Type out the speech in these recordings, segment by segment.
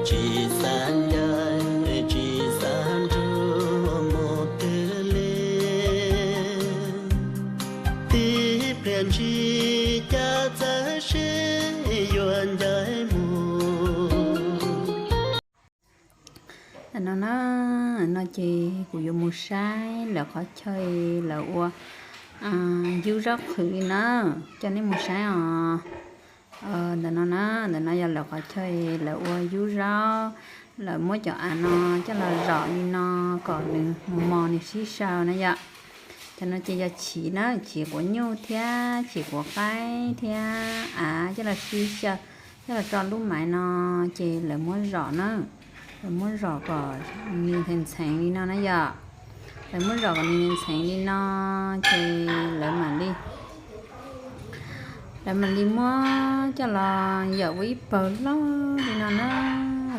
tsis xav ncaim tsis xav nrug mus twg li. Tib pliag ntsis cas txawv siab yuav ncaim mus. Ntawm no na, no ces kuv yuav mus saib lawv qhov chaw lawv ua yub zaub qhwv li na, coj nej mus saib os. Ntawm no na, ntawm no yog lawv qhov chaw lawv ua yub zaub, lawv muab cov av no coj los zom li no kom nws mos mos nws sib xyaw na yom. Cov no ces yog chiv na, chiv quav nyuj thiab chiv quav qaib thiab av coj los sib xyaw, coj los tso lub maiv no, ces lawv muab zom na, lawv muab zom kom nws ntxheev ntxheev li no na yom. Lawv muab zom kom nws ntxheev li no, ces lawv mam li lawv mam li muab coj los yawm ua ib pawg loj li no na.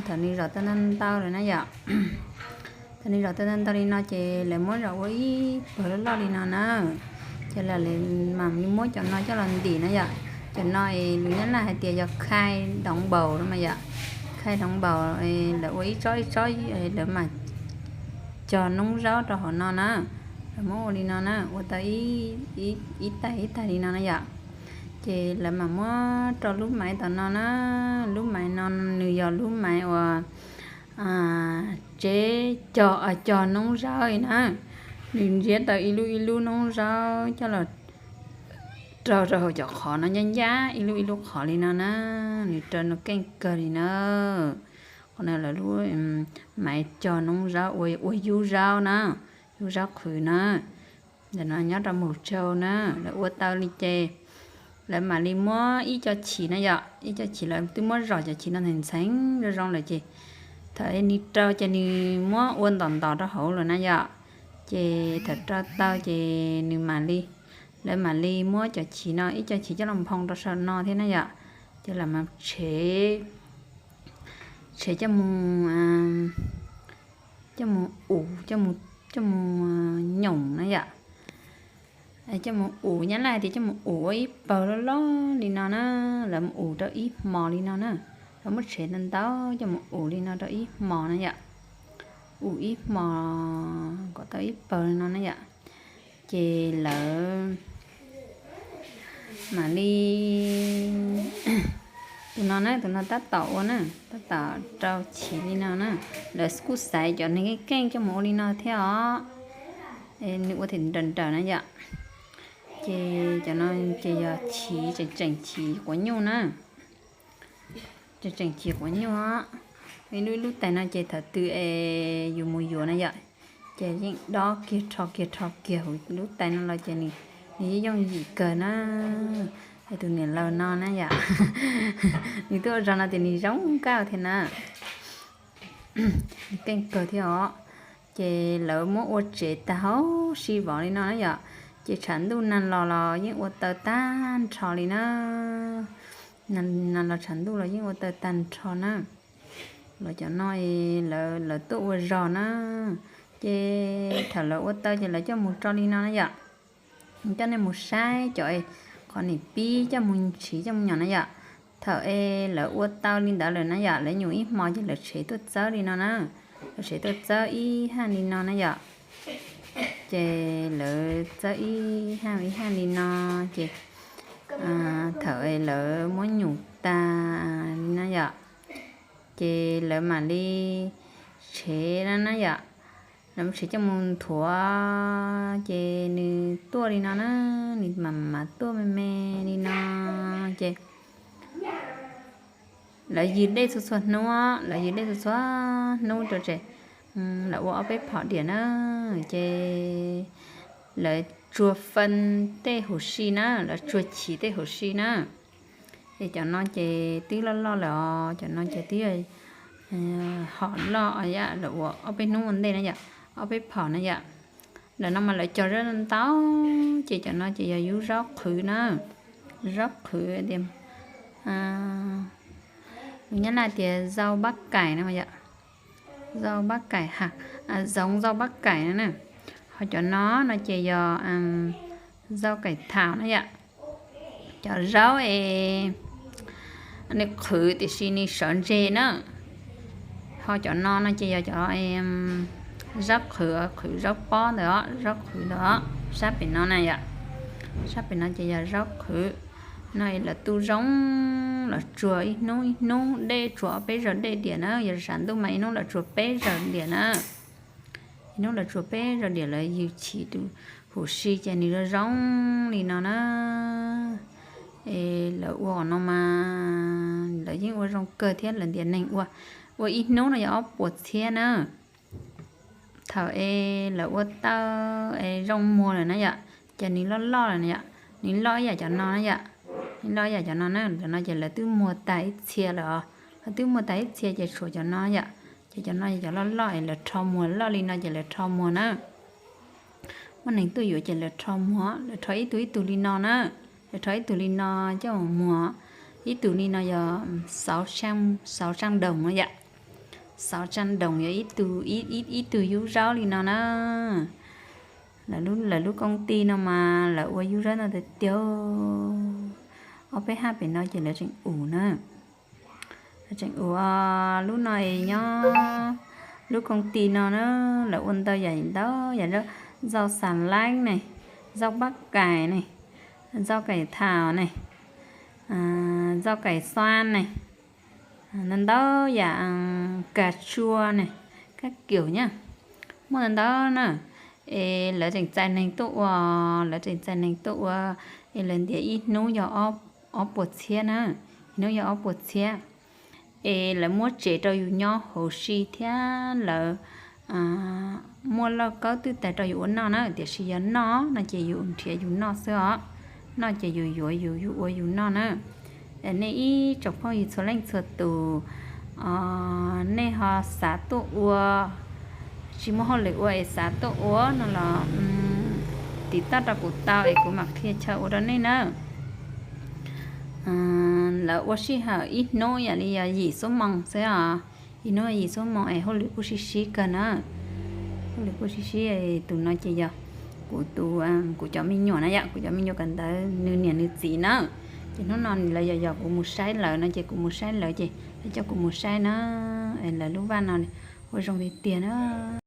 Thaum nws zom tau ntau ntau lawm na yom, thaum nws zom tau ntau ntau li no ces lawv muab zom ua ib pawg loj loj li no na. Ces lawv mam li muab cov no coj los ntim na yom. Cov no es lus Nyab Laj hais tias yog khai doov npaus no mas yom, khai doov npaus, lawv ua ib tsob ib tsob, lawv mam cog noob zaub rau hauv no na. Lawv muab ua li no na, ua tau ib tais ib tais li no na yom. Ces lawv mam muab rau lub maiv tom no na. Lub maiv no nws yog lub maiv uas tsev cog, cog noob zaub li na. Nws ntsiab tau ib lub ib lub noob zaub coj los rau rau hauv cov qhov no ncaj ncaj ib lub ib lub qhov li no na. Nws rau no keej kawg li na. Qhov no lawv lub maiv cog noob zaub ua, ua yub zaub na, yub zaub qhwv na. Ntawm no nyob rau Mus Tsau na, lawv ua tau li ces lawv mam li muab ib co chiv na yom, ib co chiv lawv twb muab zom cov chiv no ntxheev ntxheev zoo zoo lawm ces thaum nws rau ces nws muab ua ntom ntos rau hauv lawm na yom. Ces thaum rau tau ces nws mam li, lawv mam li muab cov chiv no ib co chiv coj los nphoo rau saum no thiab na yom. Ces lawv mam tshev, tshev coj mus, coj mus ub, coj mus nyoos na yom. Coj mus ub, Nyab Laj hais tias coj mus ub ua ib pawg loj loj li no na. Lawv mus ub rau ib hmos li no na. Lawv muab tshev ntau ntau coj mus ub li no rau ib hmos na yom. Ub ib hmos kom tau ib pawg li no na yom. Ces lawv mam li, tus no na, tus no tab tom ua na, tab tom rau chiv li no na. Lawv kuj xaiv cov neeg keej keej coj mus ua li no thiab os. Nws ua thiaj nrawm nrawm na yom. Ces cov no ces yog chiv tseem tseem chiv quav nyuj na. Tseem tseem chiv quav nyuj os. Ib lub ib lub tais no ces thaum twg es yus mus yuav na yom, ces yeej dob kiag rho kiag rho kiag huv lub tais no los ces nws, nws yeej yooj yim kawg na. Es tus niam laus no na yom, nws twb ua zog no ces nws zoo nkauj thiab na. Keej kawg thiab os. Ces lawv muab ua tsev tag hauv si vov li no na yom. Ces tshav ntuj nag los los yeej ua tau tag nrho li na. Nag los tshav ntuj los yeej ua tau tag nrho na. Los cov no lawv tuaj ua zog na. Ces thaum lawv ua tau ces lawv coj mus tso li no na yom. Coj nej mus saib cov qhov niam pib coj mus ntshiv coj mus nyom na yom. Thaum es lawv ua tau li ntawd lawm na yom, lawv nyuam ib hmo ces lawv tshev tuaj txawb li no na. Lawv tshev tuaj txawb ib haj li no na yom. Ces lawv txawb ib haj ib haj li no, ces thaum es lawv muab nyuam tag li no yom, ces lawv mam li tshev na na yom. Lawv tshev coj mus nthuav ces nws tuaj li no na, nws mam mam tuaj me me li no. Ces lawv ywg dej txhua txhua hnub, lawv ywg dej txhua txhua hnub rau ces lawv ua ob peb phom diam na. Ces lawv tsuag fee tej huv si na, lawv tsuag chiv tej huv si na. Ces cov no ces twb loj loj lawm os, cov no ces twb hom loj os, lawv ua ob peb hnub ua ntej na yom, ob peb phom na yom. Ntawm no mas lawv cog zaub ntau, ces cov no ces yog yub zaub qhwv na, zaub qhwv tias, lus Nyab Laj tias rau bab kais no yom, rau bab kais ha, zoov rau bab kais no na. Ho cov no no ces yog rau kais thaum na yom. Cov zaub es Nws qhwv tiam sis nws sawv ntseg na. Ho cov no no ces yog cov zaub qhwv, qhwv zaub pob ntawd os, zaub qhwv ntawd os, sab pem no na yom. Sab pem no ces yog zaub qhwv. No es lawv tu zoo, lawv tsuag ib hnub ib hnub, dej tsuag ob peb zaug dej diam na, yog sam ntuj mas ib hnub lawv tsuag peb zaug diam na. Ib hnub lawv tsuag peb zaug diam lawv yws chim tus huv si ces nws zoo zoo li no na. Es lawv ua no mas lawv yeej ua zoo kawg thiab, lawv ntiav neeg ua, ua ib hnub no yog ob puas txhiab na. Thaum es lawv ua tau es zoo muag lawm na yom, ces nws loj loj lawm na yom, nws loj ib yam cov no na yom, nws loj ib yam cov no na, cov no ces lawv twb muag tag ib txhia lawm os, lawv twb muag tag ib txhia ces tshuav cov no yom, ces cov no yog cov loj loj es lawv rho muag, loj li no ces lawv rho muag na. Muaj neeg tuaj yuav ces lawv rho muag, lawv rho ib tug ib tug li no na, lawv rho ib tug li no coj mus muag, ib tug li no yog xauv tsaj doos no yom, xauv tsaj doos yog ib tug, ib tug yub zaub li no na. Lawv lub koom tij no mas lawv ua yub zaub no tiag tiag. Ob peb hab pem no ces lawv tseem ua na. Lawv tseem ua lub no es nyob lub koom tij no na, lawv ua ntau yam ntau yam zaub, zaub xas lab ne, zaub pab kais ne, zaub kais thaum ne, zaub kais xuab ne, ntau ntau yam, kas tsua ne, kab kium nyab, muaj ntau ntau na. Es lawv tseem txais neeg tuaj ua, lawv tseem txais neeg tuaj ua, es lawv ntiav ib hnub yog ob puas txhiab na, ib hnub yog ob puas txhiab. Es lawv muab tsev rau yus nyob huv si thiab lawv muaj lauj kaub twb tag rau yus ua noj na, tiam sis yog noj no ces yus nrhiav yus noj xwb os, noj ces yus yuav yus, yus ua yus noj na. Nej ib tsoom phooj ywg txhua leej txhua tus, nej ho xav tuaj ua, tsis muaj hauj lwm ua es xav tuaj ua no los tiv tauj rau kuv tau es kuv mam qhia chaw ua rau nej na. Lawv ua sij hawm ib hnub yam li yog yim xuab moos xwb os, ib hnub yim xuab moos es hauj lwm kuj sib sib kawg na. Hauj lwm kuj sib sib, tus no ces yog kuv tus, kuv cov me nyuam na yom, kuv cov me nyuam kawm ntawv nws niam nws txiv na. Ces hnub no lawv yog yog kuv mus saib lawv no ces kuv mus saib lawv ces lawv coj kuv mus saib na. Lawv lub vaj no ua zoo tiag tiag na.